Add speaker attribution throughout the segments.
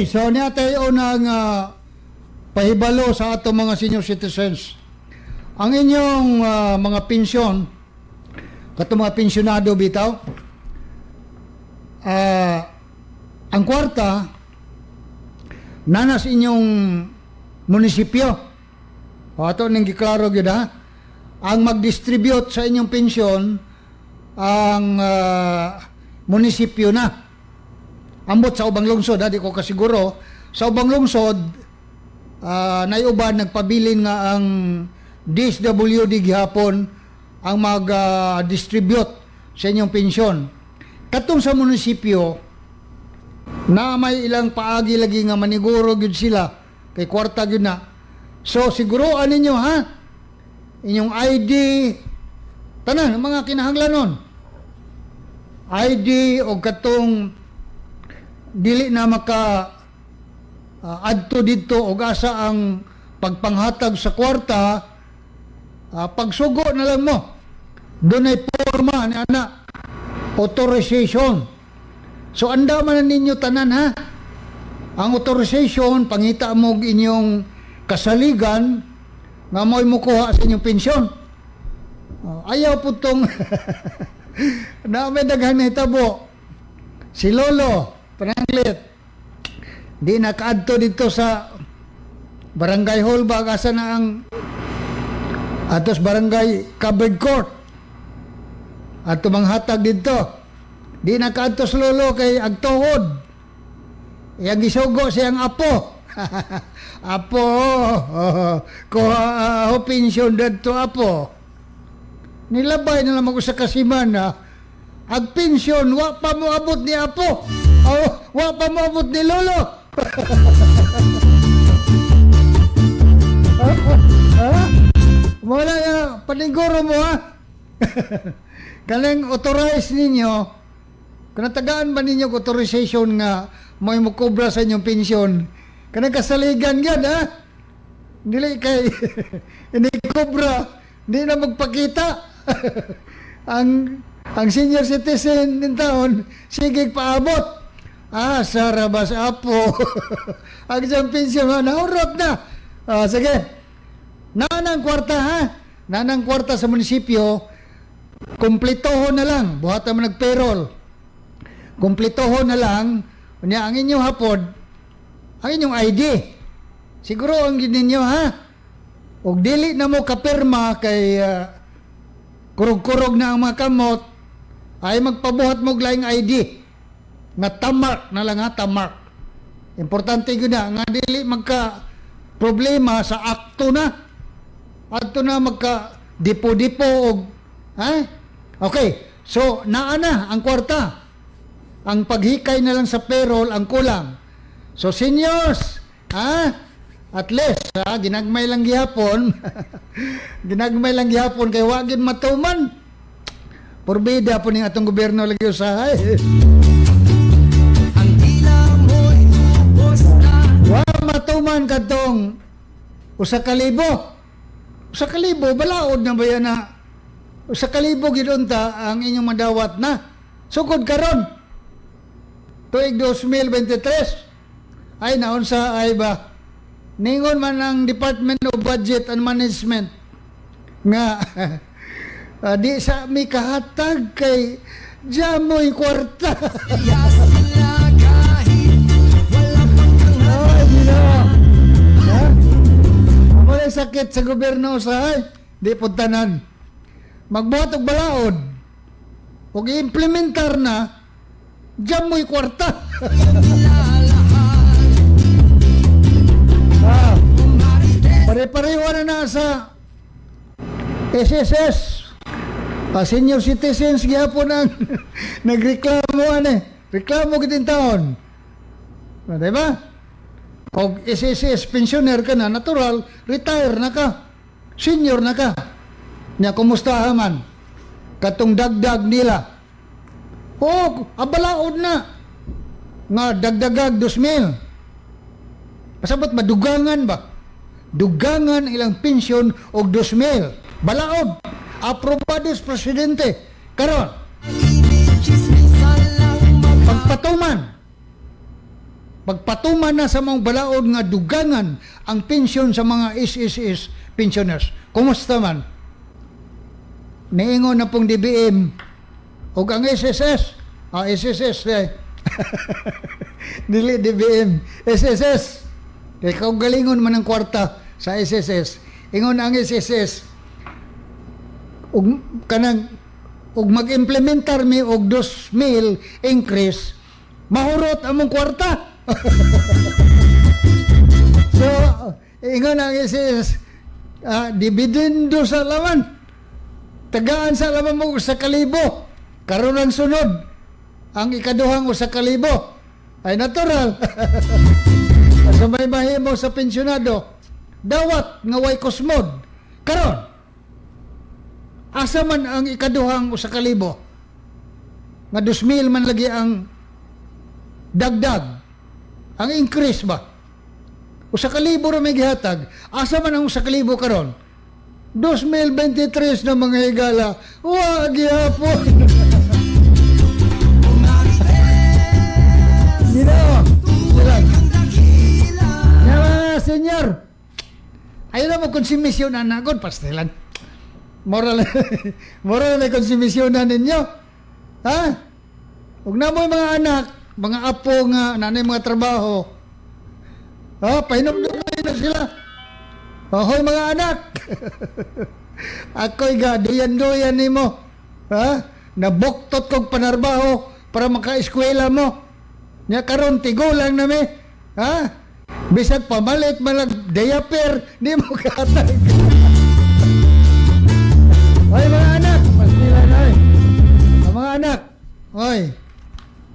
Speaker 1: Okay, so niya tayo ng pahibalo sa ato mga senior citizens. Ang inyong mga pensyon, kato mga pensyonado bitaw, ang kwarta, nanas inyong munisipyo. O ato ning giklaro gyud ha. Ang mag-distribute sa inyong pensyon ang munisipyo na. Ambot sa ubang lungsod ha, di ko kasiguro. Sa ubang lungsod, naiuban nagpabilin nga ang DSWD gihapon ang mag-distribute sa inyong pensyon. Katong sa munisipyo, na may ilang paagi lagi nga maniguro gyud sila kay kwarta gyud na. So siguroan ninyo ha, inyong ID, tanan ang mga kinahanglanon. ID o katong dili na maka adto didto og asa ang pagpanghatag sa kwarta, pagsugo na lang mo. Dunay porma ni ana, authorization. So anda man na ninyo tanan ha. Ang authorization, pangita mo og inyong kasaligan nga mo'y mukuha sa inyong pensyon. Oh, ayaw po tong na may daghan nahitabo. Si Lolo, pananglit, di nakaadto dito sa barangay hall ba, asa na ang atos barangay covered court ato manghatag dito. Di nakaadto sa lolo kay agtuhod. Iyang gisugo siyang apo. "Apo, kuha ho pensyon dadto, apo." Nilabay na lang ako sa kasimana. Ag pensyon, wa pa mo abot ni apo. Oh, wa pa mo abot ni lolo. Ha? Wala na, paniguro mo ha. Kanang authorize ninyo, kanang tagaan ba ninyo og authorization nga may mukobra sa inyong pensyon? Kanang kasaligan yan ha. Dili kay ini kobra, di na magpakita. Ang senior citizen ning taon, sige paabot. Ah, sarabas apo. Ang isang pensyon ha, nahurot na. Ah, sige. Nanang kwarta ha. Nanang kwarta sa munisipyo, kumplitoho na lang. Buhatan mo nag-payroll. Kumplitoho na lang. Unya, ang inyong hapod, ang inyong ID. Siguro ang ninyo ha. Og dili na mo kapirma kay kurog-kurog na ang mga kamot, ay magpabuhat mo og laing ID. Nga tamark na lang ha, tamark. Importante gyud na nga dili magka problema sa akto na. Adto na magka dipo-dipo og ha? Okay. So naa na ang kwarta. Ang paghikay na lang sa payroll ang kulang. So seniors, ha? At least, ha, ginagmay lang gihapon. Ginagmay lang gihapon kay wa gyud matuman. Porbida po ning atong gobyerno lagi usahay.
Speaker 2: Ang dila mo'y ubos na.
Speaker 1: Wa matuman kadtong 1,000. 1,000, balaod na ba yan na 1,000 gid unta ang inyong madawat na. Sugod karon. Tuig 2023. Ay naunsa ay ba? Ningon man ang Department of Budget and Management nga di sa mi kahatag kay jamoy kwarta.
Speaker 2: Kaya sila kahit wala pang
Speaker 1: Ay, Ginoo. Ha? Wala sakit sa gobyerno sa ay, di puntanan. Magbuhat og balaod. Ug i-implementar na, diyan mo'y kwarta.
Speaker 2: Nilalahat.
Speaker 1: Ah,
Speaker 2: Marites.
Speaker 1: Pare-pareho na na sa SSS. Pa senior citizens gyapon ang nagreklamo ane. Reklamo gid taon. Ah, di ba? Og SSS pensioner ka na, natural, retire na ka. Senior na ka. Nya kumusta man? Katong dagdag nila. Oh, abalaod na. Nga dagdagag 2,000. Pasabot madugangan ba? Dugangan ilang pensyon og 2,000. Balaod. Aprobado sa presidente. Karon,
Speaker 2: Init, chismisan lang.
Speaker 1: Pagpatuman. Pagpatuman na sa mga balaod nga dugangan ang pensyon sa mga SSS pensioners. Kumusta man? Niingon na pong DBM ug ang SSS, SSS eh. Dili DBM, SSS. Kay kaugalingon man ang kwarta sa SSS. Ingon ang SSS ug kanang ug mag-implementar mi og 2,000 increase, mahurot among kwarta. So, ingon ang SSS, dividendo sa laman. Tagaan sa laman mo 1,000. Karon ang sunod, ang ikaduhang 1,000. Ay natural. Sa may mahimo sa pensyonado, dawat nga way kusmod. Karon, asa man ang ikaduhang 1,000? Nga 2,000 man lagi ang dagdag. Ang increase ba? 1,000 ra may gihatag. Asa man ang 1,000 karon? 2023 na, mga higala. Wa gihapon. Ginoo. Silang. Ya, senyor. Ayaw na mo konsumisyon na nagod, pastilan. Moral, moral na konsumisyon na ninyo. Ha? Huwag na mo yung mga anak, mga apo nga, nanay mga trabaho. Ha? Pahinumdum na sila. Ahoy, mga anak. Ako'y ga, duyan-duyan nimo. Ha? Nabuktot kog panarbaho para maka-eskwela mo. Nya karon tigulang na mi. Ha? Bisag pamalit man lang diaper, di mo katag. Hoy, mga anak, pastila na oy. Ang mga anak, oy.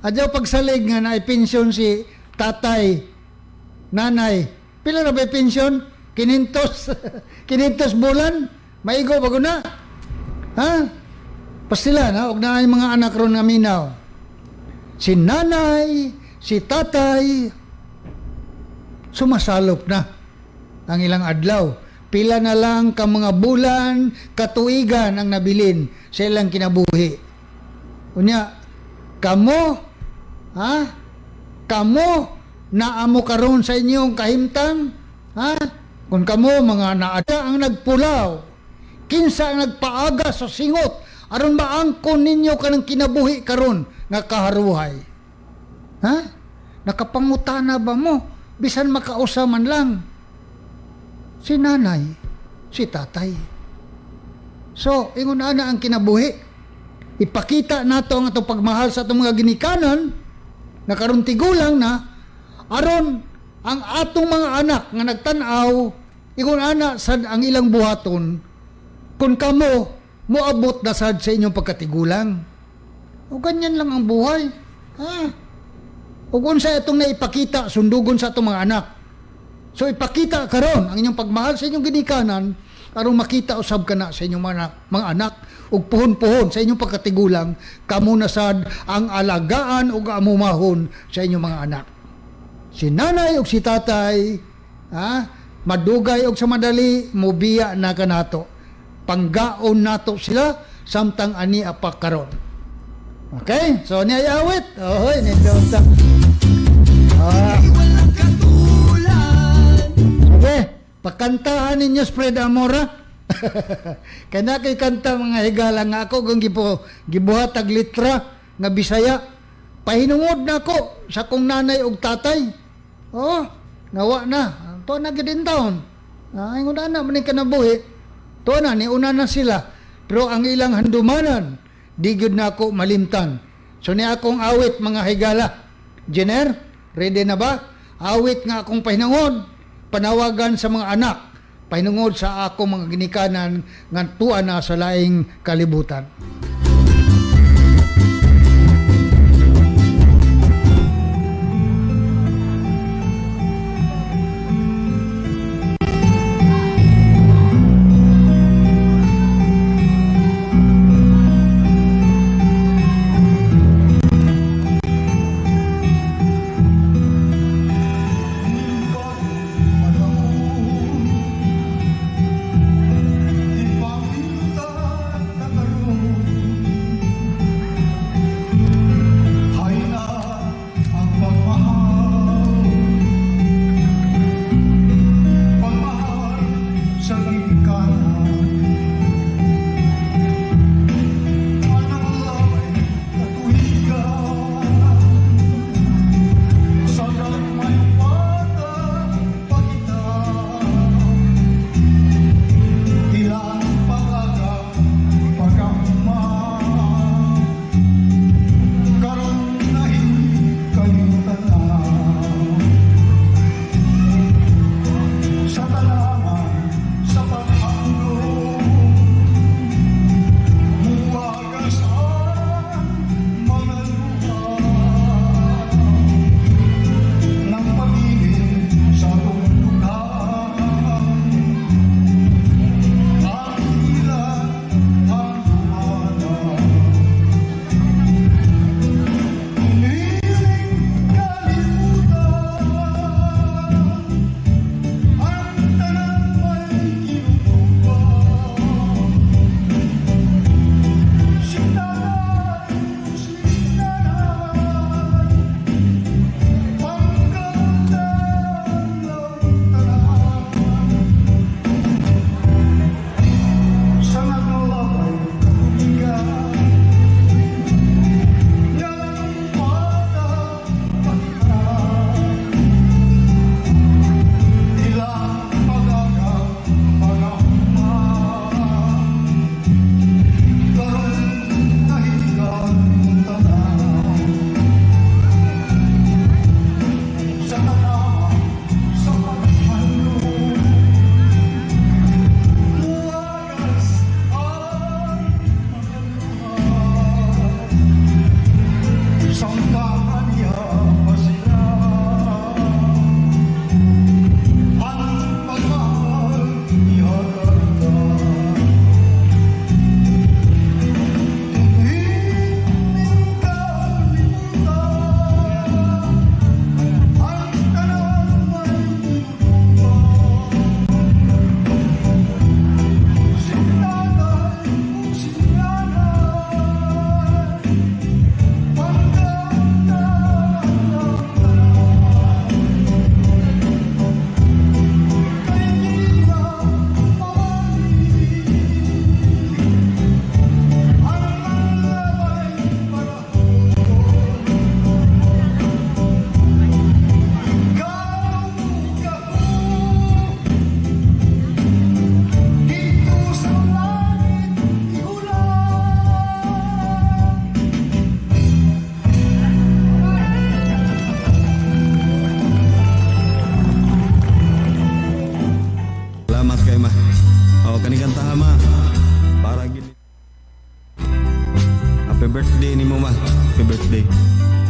Speaker 1: Adyaw pagsalig nga naay pensyon si tatay, nanay. Pila na ba pensyon? 500. 500 bulan? Maigo bago na. Ha? Pastila na, og naay mga anak ron nga minaw. Si nanay, si tatay, sumasalop na ang ilang adlaw. Pila na lang ka mga bulan, katuigan ang nabilin sa ilang kinabuhi. Unya, kamo, ha? Kamo, naamo karon sa inyong kahimtang, ha? Kung kamo, mga naada ang nagpulaw, kinsa ang nagpaaga sa singot, aron maangkon ninyo kanang kinabuhi karon nga kaharuhay. Ha? Nakapangutana ba mo? Bisan makausa man lang. Si nanay, si tatay. So, ingon ana ang kinabuhi. Ipakita nato ang atong pagmahal sa atong mga ginikanan na karon tigulang na, aron ang atong mga anak nga nagtan-aw, ingon ana sad ang ilang buhaton kung kamo moabot na sad sa inyong pagkatigulang. O ganyan lang ang buhay. Ha? Ug unsa itong naipakita, sundugon sa atong mga anak. So ipakita karon ang inyong pagmahal sa inyong ginikanan aron makita usab kana sa inyong mga anak ug puhon-puhon sa inyong pagkatigulang, kamo na sad ang alagaan ug amumahon sa inyong mga anak. Si nanay ug si tatay, ha, madugay og sa madali mobiya na kanato. Panggaon nato sila samtang ani apa karon. Okay? So ni ay awit. Ohoy, nindot. Ah.
Speaker 2: Walang katulad.
Speaker 1: Sige, pakantahan ninyo Spread Amora. Kaya na kay kanta, mga higala, nga ako kung gibuhat ag litra nga Bisaya. Pahinungod na ako sa kong nanay ug tatay. Oh, nawa na. To na gid taon. Ah, ingon na man kanabuhi. To na ni una na sila. Pero ang ilang handumanan, di gyud na ako malimtan. So ni akong awit, mga higala. Jenner, ready na ba? Awit nga akong pahinungod, panawagan sa mga anak, pahinungod sa akong mga ginikanan nga tuwa na sa laing kalibutan.
Speaker 3: Ipakita na karon.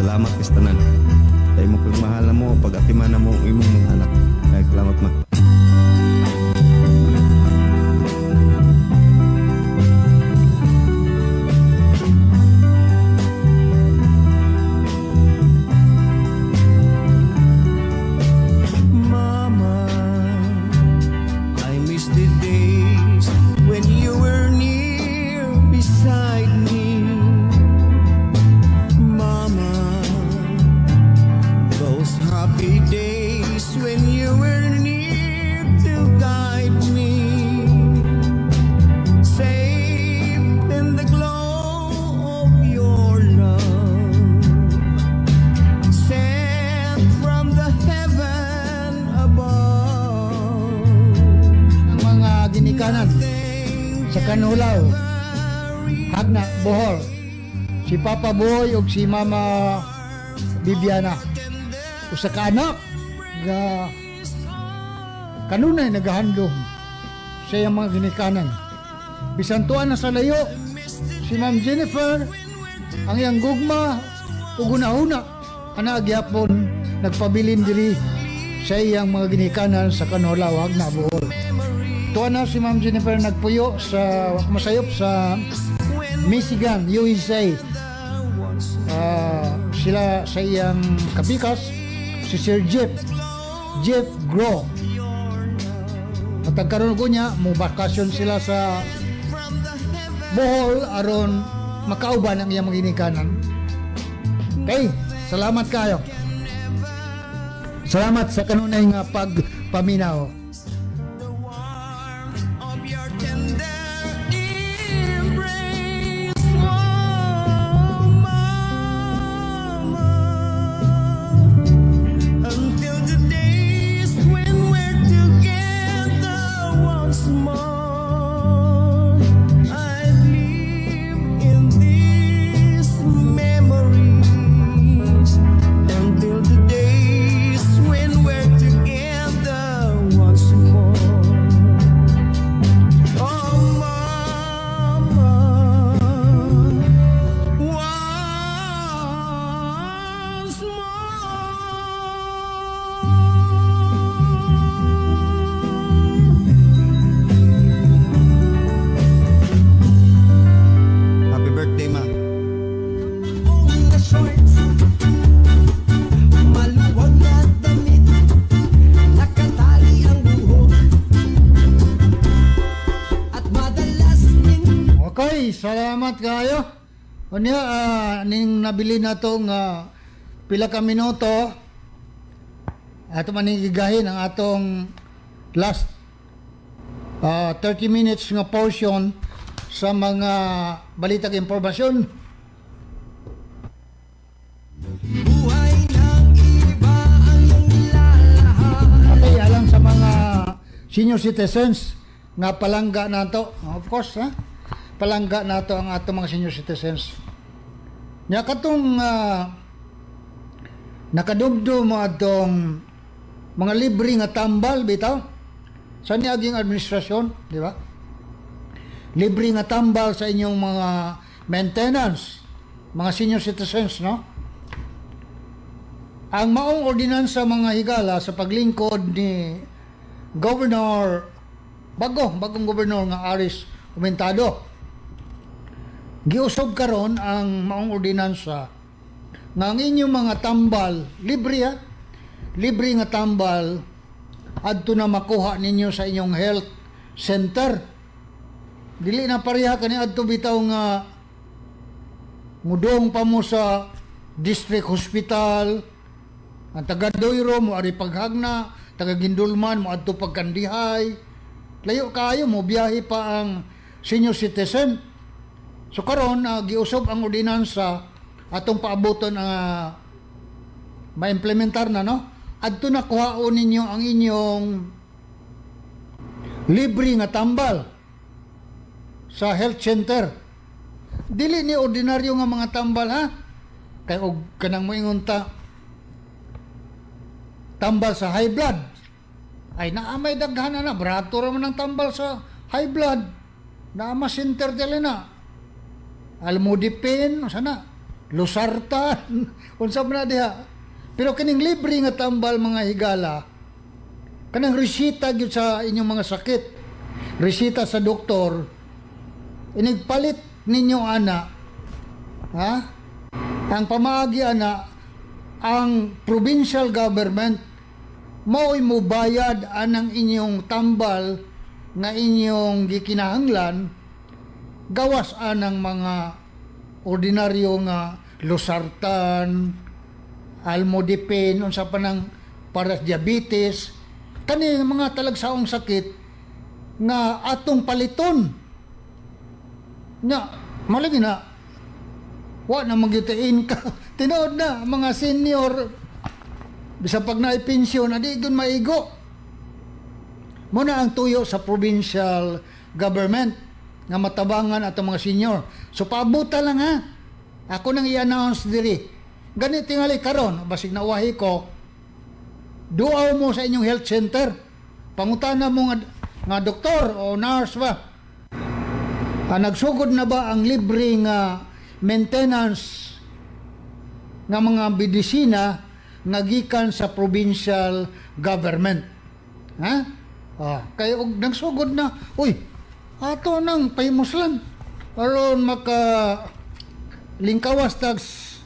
Speaker 3: Salamat kay sa tanan. Sa imong pagmahal namo, pag-atiman namo ang imong mga anak. Daghang salamat, Ma.
Speaker 2: Mama, I miss the days when you were near beside me. Mama, those happy days when you were near to guide me. Safe in the glow of your love, sent from the heaven above.
Speaker 1: Ang mga ginikanan sa Kanulaw, Hagna, Bohol. Si Papa Boy ug si Mama Bibiana. Usa ka anak nga kanunay nagahandom sa iyang mga ginikanan. Bisan tuan na sa layo, si Ma'am Jennifer, ang iyang gugma ug hunahuna ana gyapon nagpabilin diri sa iyang mga ginikanan sa Kanulaw, Hagna, Bohol. Tuwa na si Ma'am Jennifer nagpuyo sa masayop sa Michigan, USA. Sila sa iyang kapikas, si Sir Jeff, Jeff Groh. At ang karon ko niya, mo bakasyon sila sa Bohol aron makauban ang iyang mga ginikanan. Okay, salamat kayo. Salamat sa kanunay nga pagpaminaw.
Speaker 2: The warmth of your tender embrace, oh Mama, until the days when we're together once more, I live in these memories until the days when we're together once more. Oh, Mama, once more.
Speaker 3: Happy birthday, Ma.
Speaker 2: Mga shorts, maluwag na damit, nakatali ang buhok, at madalas din
Speaker 1: Okay, salamat kayo. Unya, ning nabili na tong pila ka minuto, ato man ning gigahin ang atong last 30 minutes nga portion sa mga balitag impormasyon.
Speaker 2: buhay ng iba ang iyong nilalahad.
Speaker 1: Okay, alang sa mga senior citizens nga palangga nato. Of course, ha? Palangga nato ang ato mga senior citizens. Nya katong nakadumdum mo atong mga libre nga tambal bitaw sa niaging administrasyon, di ba? Libre nga tambal sa inyong mga maintenance, mga senior citizens, no? Ang maong ordinansa, mga higala, sa paglingkod ni Governor bagong gobernador nga Aris Aumentado. Giusob karon ang maong ordinansa nga ang inyong mga tambal libre, ha? Libre nga tambal adto na makuha ninyo sa inyong health center. Dili na pareha kani adto bitaw nga mudong pa mo sa district hospital. Ang taga Doyro mo ari paghagna, taga Gindulman mo adto pagkandihay. Layo kaayo mo biyahe pa ang senior citizen. So karon giusob ang ordinansa atong paaboton ang maimplementar na, no. Adto na kuhaon ninyo ang inyong libre nga tambal sa health center. Dili ni ordinaryo nga mga tambal, ha. Kay og kanang moingon ta tambal sa high blood. Ay naa may daghan na, barato ra man ang tambal sa high blood. Naa ma center dili na. Almodipin, sana. Losartan, unsa man na diha. Pero kining libre nga tambal, mga higala, kanang resita gyud sa inyong mga sakit. Resita sa doktor, inigpalit ninyo ana, ha? Ang pamaagi ana, ang provincial government mao'y mubayad anang inyong tambal nga inyong gikinahanglan gawas anang mga ordinaryo nga losartan, amlodipine, unsa pa nang para sa diabetes, kani mga talagsaong sakit nga atong paliton. Nya, malagi na, wa na magitain ka. Tinuod na, mga senior, bisan pag naipensyon, adi gyud maigo. Muna ang tuyo sa provincial government nga matabangan atong mga senior. So paabuta lang, ha. Ako nang i-announce diri. Gani tingali karon, basig nawahi ko, duaw mo sa inyong health center. Pangutana mo nga doktor o nurse ba. Ah, nagsugod na ba ang libre nga maintenance nga mga medisina nga gikan sa provincial government? Ha? Ah, kay og nagsugod na, uy, ato nang pahimuslan aron maka lingkawas tags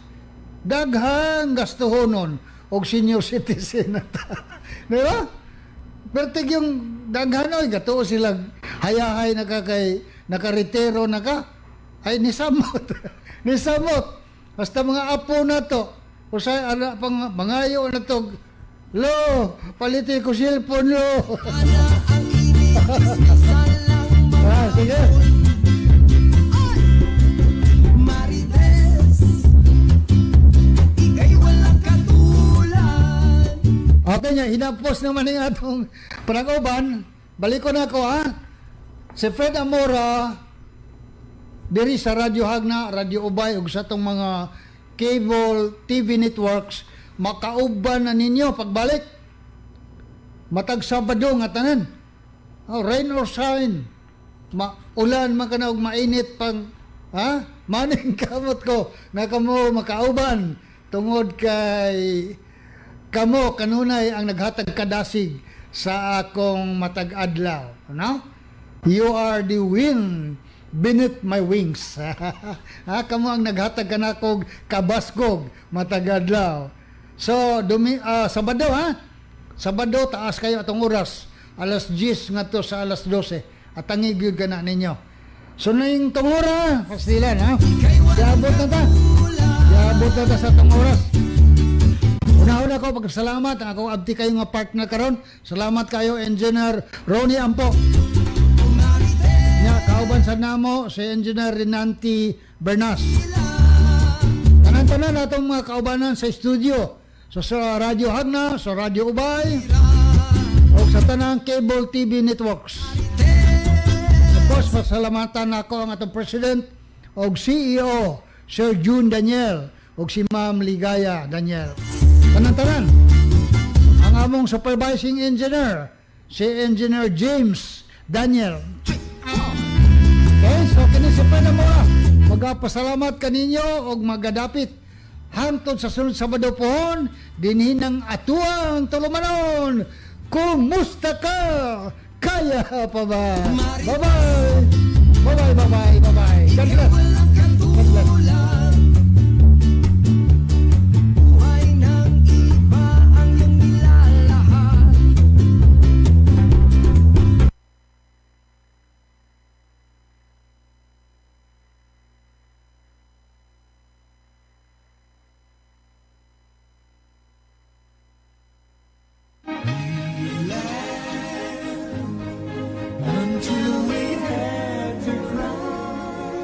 Speaker 1: daghang gastuhonon og senior citizen na ta. Di ba? Pero tig yung daghan, oy, gatuo sila hayahay na ka kay nakaretiro na ka. Ay nisamot. Nisamot. Basta mga apo na to. Usay ana pang mangayo na to. Lo, paliti ko cellphone, lo.
Speaker 2: Ana ang init, salang
Speaker 1: Ah, sige.
Speaker 2: Marites, ika'y walang katulad.
Speaker 1: Okay niya, hinapos naman yung atong panag-uban. Balik ko na ako, ha. Si Fred Amora, diri sa Radyo Hagna, Radyo Ubay, ug sa atong mga cable TV networks, makauban na ninyo pagbalik. Matag Sabado nga tanan. Oh, rain or shine. Maulan man kana og mainit pang, ha? Maning kamot ko na kamo makauban tungod kay kamo kanunay ang naghatag kadasig sa akong matag adlaw, no? You are the wind beneath my wings. Ha, kamo ang naghatag kanakog kabaskog matag adlaw. So dumi Sabado, ha? Sabado, taas kayo atong oras, alas 10 ngadto sa alas 12. At ang gyud kana ninyo. So ning tungora, pastilan, ha. Giabot na ta. Giabot na ta sa atong oras. Una-una ko pagkasalamat ang akong abti kayo nga partner karon. Salamat kayo, Engineer Ronnie Ampo. Nya kauban sa namo si Engineer Renanti Bernas. Tanan-tanan atong mga kaubanan sa studio. So sa Radyo Hagna, sa Radyo Ubay, o sa tanang cable TV networks. Of course, pasalamatan ako ang atong President og CEO, Sir June Daniel, og si Ma'am Ligaya Daniel. Tanan-tanan. Ang among supervising engineer, si Engineer James Daniel. Okay, so kini si Panamora. Magapasalamat kaninyo og magadapit. Hangtod sa sunod Sabado pohon, dinhi ng atuang tulumanon. Kumusta ka? Kaya pa ba? Bye-bye! Bye-bye, bye-bye, bye-bye.